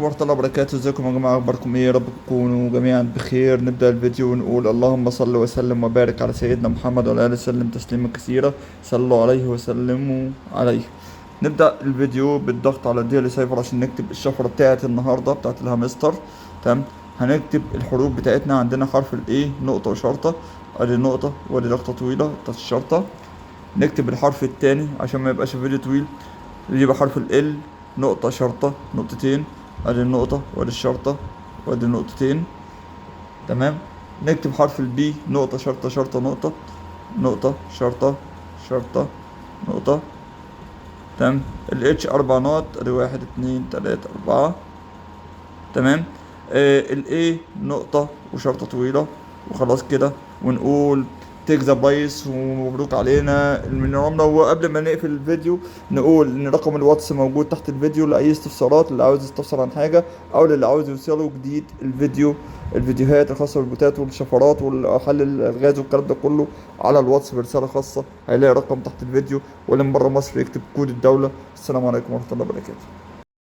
عليكم ورحمة الله وبركاته. ازيكم يا جماعة، اخباركم ايه؟ يا رب تكونوا جميعا بخير. نبدأ الفيديو ونقول اللهم صل وسلم وبارك على سيدنا محمد وعلى اله وسلم تسليما كثيرا، صلوا عليه وسلموا عليه. نبدأ الفيديو بالضغط على daily cipher عشان نكتب الشفرة بتاعت النهاردة بتاعت الهامستر. تمام، هنكتب الحروف بتاعتنا. عندنا حرف ال A نقطة وشرطة، ادي نقطة وادي نقطة طويلة بتاعت الشرطة. نكتب الحرف التاني عشان ما يبقاش الفيديو طويل، يبقى حرف ال L نقطة شرطة نقطتين، ادي النقطة وادي الشرطة وادي النقطتين. تمام، نكتب حرف ال B نقطة شرطة شرطة نقطة نقطة شرطة شرطة نقطة. تمام، ال H 4 نقط، ادي 1 2 3 4. تمام، ال A نقطة وشرطة طويلة وخلاص كده، ونقول take the prize ومبروك علينا المليون عملة. وقبل ما نقفل الفيديو نقول ان رقم الواتس موجود تحت الفيديو لأي استفسارات، اللي عاوز يستفسر عن حاجة او للي عاوز يوصله جديد الفيديوهات الخاصة بالبوتات والشفرات وحل الالغاز والكلام ده كله على الواتس برسالة خاصة، هيلاقي رقم تحت الفيديو. واللي من بره مصر يكتب كود الدولة. السلام عليكم ورحمة الله وبركاته.